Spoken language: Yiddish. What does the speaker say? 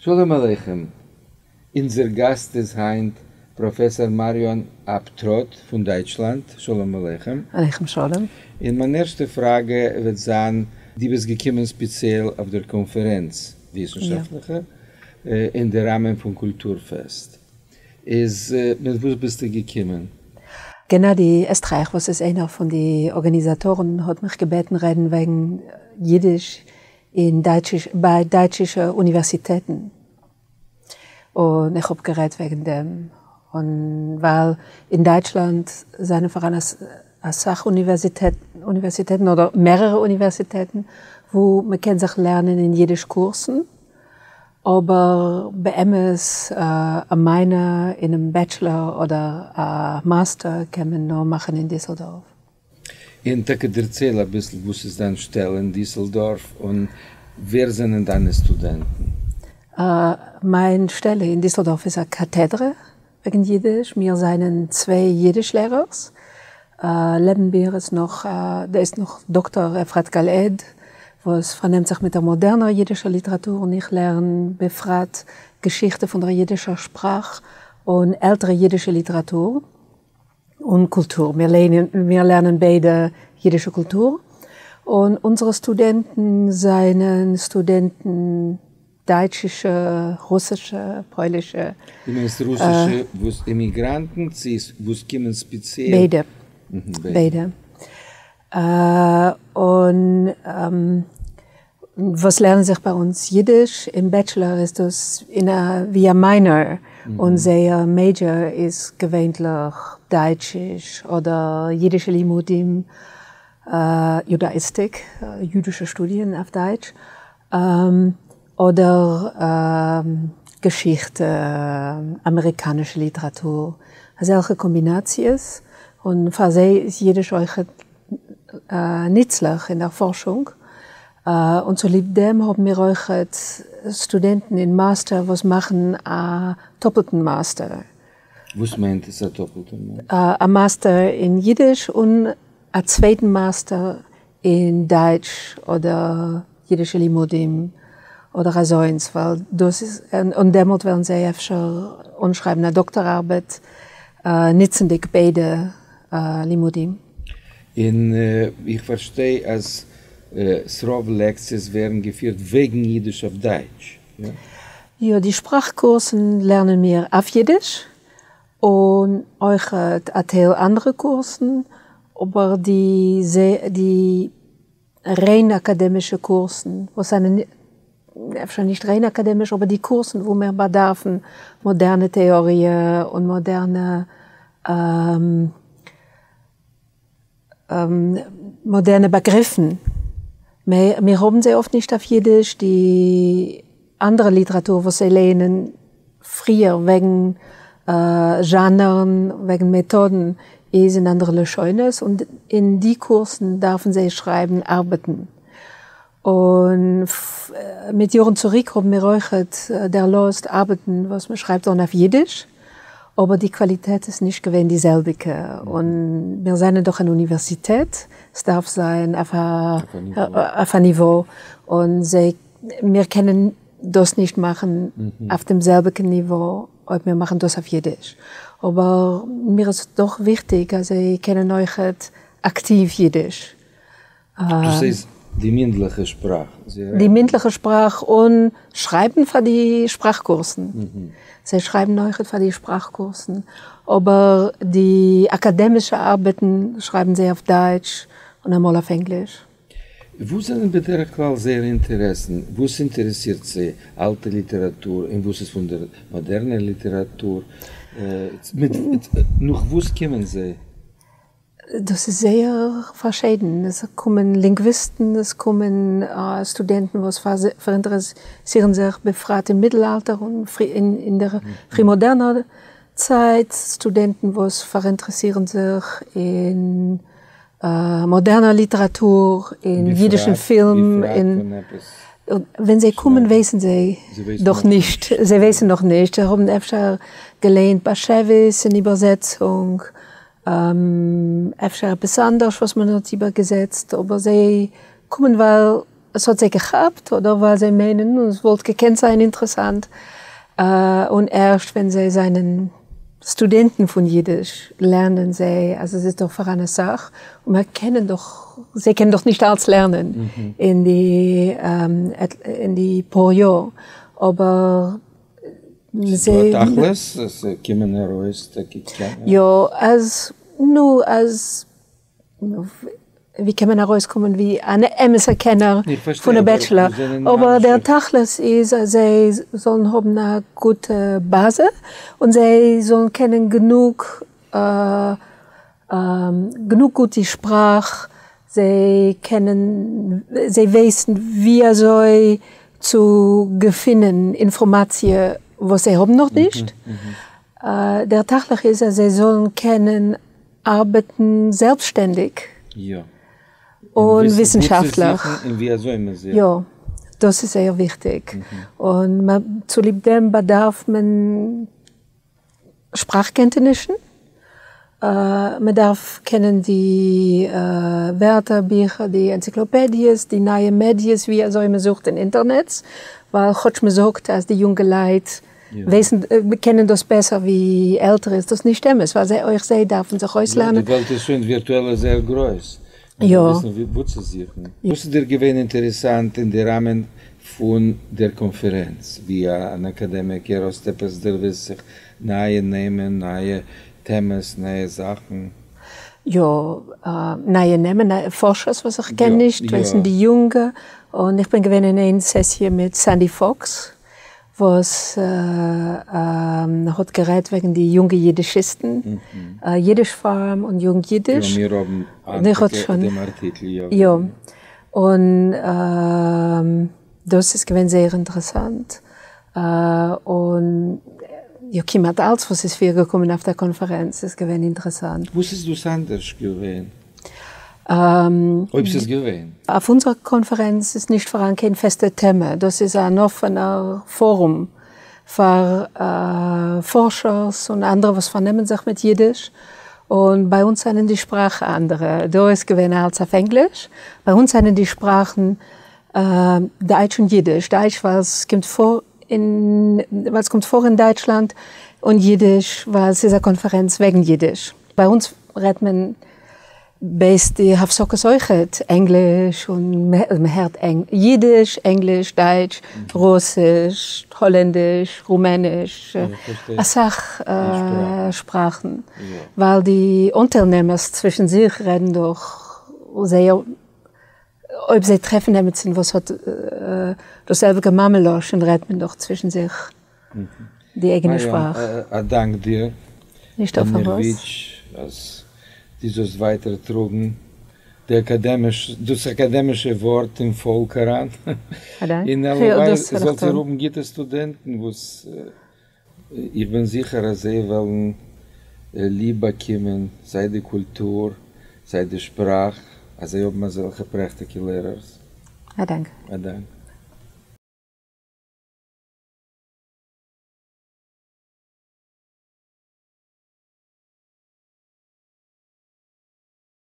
שלום עליכם, אונזער גאסט איז היינט פראפעסאר מאריאן אפטראט פון דייטשלאנד, שלום עליכם. עליכם שלום. און מיין ערשטע פראגע וועט זיין, דו ביסט געקומען ספעציעל אויף דער קאנפערענץ, וויסנשאפטליכע, אין די ראמען פון קולטורפעסט, איז מיט וואס ביסטו געקומען? גענאדי עסטרייך וואס איז איינער פון די ארגאניזאטארן האט מיך געבעטן רעדן וועגן אידיש אין דייטשיש ביי דייטשישע אוניווערסיטעטן און איך האב גערעדט וועגן דעם און ווייל אין דייטשלאנד זענען פאראן אסאך אוניווערסיטעטן אדער מערערע אוניווערסיטעטן וואו מען קען זיך לערנען אין אידיש קורסן אבער באמת א minor אינעם bachelor אדער א מאסטער קען מען נאר מאכן אין דיסלדארף. און טאקע דערצייל אביסל וואס איז דיין שטעלע אין דיסלדארף און ווער זענען דיינע סטודענטן? מיין שטעלע אין דיסלדארף איז א קאטעדרע וועגן אידיש, מיר זענען צוויי אידיש לערערס, לעבן מיר איז נאך איז נאך דאקטאר אפרת גלעד וואס פארנעמט זיך מיט דער מאדערנער אידישער ליטעראטור און איך לערן בפרט געשיכטע פון דער אידישער שפראך און עלטערע אידישע ליטעראטור. און קולטור. מיר לערנען ביידע יידישע קולטור, און אונזערע סטודענטן זענען סטודענטן דייטשישע, רוסישע, פוילישע. דו מיינסט רוסישע וואס אימיגראנטן צו וואס קומען ספעציעל? ביידע. ביידע. און וואס לערנען זיך ביי אונז יידיש, אין bachelor איז דאס אין א ווי א minor, און זייער major איז געווענליך דייטשיש אדער יידישע לימודים, יודאיסטיק, יודישע שטודיען אויף דייטש, אדער געשיכטע, אמעריקאנישע ליטעראטור, אזעלכע קאמבינאציעס, און פאר זיי איז יידיש אויכעט ניצלעך אין דער פארשונג, און צוליב דעם האבן מיר אויכעט סטודענטן אין מאסטער וואס מאכן א טאפלטן מאסטער. וואס מיינט עס א טאפלטן מאסטער? א מאסטער אין יידיש און א צווייטן מאסטער אין דייטש אדער יידישע לימודים אדער אזוינס, ווייל דאס איז, און דעמאלט וועלן זיי אפשר אנשרייבן א דאקטאר ארבעט ניצנדיג ביידע לימודים. און איך פארשטיי אז ס'רוב לעקציעס ווערן געפירט וועגן אידיש אויף דייטש, יא? יא, די שפראך קורסן לערנען מיר אויף אידיש, און אויכעט א טייל אנדערע קורסן, אבער די די ריין אקאדעמישע קורסן, וואס זענען אפשר נישט ריין אקאדעמיש, אבער די קורסן וואו מיר באדארפן מאדערנע טעאריע און מאדערנע מאדערנע באגריפן, מיר האבן זיי אפט נישט אויף אידיש, די אנדערע ליטעראטור וואס זיי לייענען פריער וועגן זשאנערן, וועגן מעטאדן, איז אין אנדערע לשונות, און אין די קורסן דארפן זיי שרייבן ארבעטן. און מיט יארן צוריק האבן מיר אויכעט דערלאזט ארבעטן וואס מען שרייבט אן אויף אידיש, אבער די קוואליטעט איז נישט געווען די זעלביגע, און מיר זענען דאך אן אוניווערסיטעט, ס'דארף זיין אויף א ניווא, און זיי, מיר קענען דאס נישט מאכן אויף דעם זעלביגן ניווא אויב מיר מאכן דאס אויף אידיש, אבער מיר איז דאך וויכטיג אז זיי קענען אויכעט אקטיוו אידיש. דאס איז די מינדליכע שפראך. די מינדליכע שפראך און שרייבן פאר די שפראך קורסן. זיי שרייבן אויכעט פאר די שפראך קורסן, אבער די אקאדעמישע ארבעטן שרייבן זיי אויף דייטש און אמאל אויף ענגליש. וואס זענען בדרך כלל זייערע אינטערעסן? וואס אינטערעסירט זיי? אלטע ליטעראטור און וואס איז פון דער מאדערנער ליטעראטור? נאך וואס קומען זיי? דאס איז זייער פארשיידן, עס קומען לינגוויסטן, עס קומען סטודענטן וואס פאראינטערעסירן זיך בפרט אין מיטלאלטער און אין דער פרי-מאדערנער צייט, סטודענטן וואס פאראינטערעסירן זיך אין מאדערנער ליטעראטור, אין אידישן פילם, ווען זיי קומען ווייסן זיי דאך נישט, זיי ווייסן נאך נישט, זיי האבן אפשר געלייענט באשעוויס אין איבערזעצונג, אפשר עפעס אנדערש וואס מען האט איבערגעזעצט, אבער זיי קומען ווייל. עס האט זיי געכאפט אדער ווייל זיי מיינען עס וואלט געקענט זיין אינטערעסאנט, און ערשט ווען זיי זענען סטודענטן פון אידיש לערנען זיי אז עס איז דאך פאראן אסאך און מיר קענען דאך, זיי קענען דאך נישט אלץ לערנען אין די אין די פאר יאר, אבער זיי. ס'איז דא א תכלית אז קומען ארויס טאקע קענער? יא, אז נו אז ווי קען מען ארויסקומען ווי אן אמת'ער קענער פון א בעטשלער, אבער דער תכלית איז אז זיי זאלן האבן א גוטע באזע און זיי זאלן קענען גענוג גענוג גוט די שפראך, זיי קענען זיי ווייסן ווי אזוי צו געפינען אינפארמאציע וואס זיי האבן נאכנישט, דער תכלית איז אז זיי זאלן קענען ארבעטן זעלבסשטענדיג און וויסנשאפטליך. און ווי אזוי מען זוכט. יא, דאס איז זייער וויכטיג. און צוליב דעם באדארף מען שפראך קענטענישן, מען דארף קענען די ווערטער ביכער, די ענציקלאפעדיעס, די נייע מעדיעס ווי אזוי מען זוכט אין אינטערנעץ, ווייל כאטש מען זאגט אז די יונגעלייט ווייסן, קענען דאס בעסער ווי עלטערע איז דאס נישט אמת, ווייל זיי אויך זיי דארפן זיך אויסלערנען. די וועלט איז שוין ווירטועל זייער גרויס, מען דארף וויסן וואו צו זוכן. וואס איז דיר געווען אינטערעסאנט אין די ראמען פון דער קאנפערענץ, ווי אן אקאדעמיקער האסט עפעס דערוואוסט זיך נייע נעמען, נייע טעמעס, נייע זאכן? יא, נייע נעמען, נייע פארשערס וואס איך קען נישט, ווייסן די יונגע, און איך בין געווען אין איין סעסיע מיט סענדי פאקס, וואס האט גערעדט וועגן די יונגע יידישיסטן, יידיש פארם און יונג יידיש. יא, מיר האבן היינט דעם ארטיקל, יא. יא, און דאס איז געווען זייער אינטערעסאנט, און יא, כמעט אלץ וואס איז פארגעקומען אויף דער קאנפערענץ איז געווען אינטערעסאנט. וואס איז דאס אנדערש געווען? אויב ס'איז געווען. אויף אונזער קאנפערענץ איז נישט פאראן קיין פעסטע טעמע, דאס איז אן אפענער פארום פאר פארשערס און אנדערע וואס פארנעמען זיך מיט אידיש, און ביי אונז זענען די שפראכן אנדערע, דא איז געווען אלץ אויף ענגליש, ביי אונז זענען די שפראכן דייטש און אידיש, דייטש ווייל עס קומט פאר אין ווייל עס קומט פאר אין דייטשלאנד, און אידיש ווייל ס'איז א קאנפערענץ וועגן אידיש. ביי אונז רעדט מען בעת די הפסקות אויכעט ענגליש און מען הערט אידיש, ענגליש, דייטש, רוסיש, האלענדיש, רומעניש, אסאך שפראכן, ווייל די אנטיילנעמערס צווישן זיך רעדן דאך זייער, אויב זיי טרעפן עמיצן וואס האט דאס זעלביגע מאמע לשון רעדט מען דאך צווישן זיך די אייגענע שפראך. א דאנק דיר. נישטא פארוואס. מיר אז דו זאלסט ווייטער טראגן די אקאדעמיש, דאס אקאדעמישע ווארט אין פאלק אריין. א דאנק. און הלוואי זאלט איר האבן גוטע סטודענטן וואס איך בין זיכער אז זיי וועלן ליב באקומען סיי די קולטור סיי די שפראך, אז זיי האבן אזעלכע פרעכטיגע לערערס. א דאנק. א דאנק.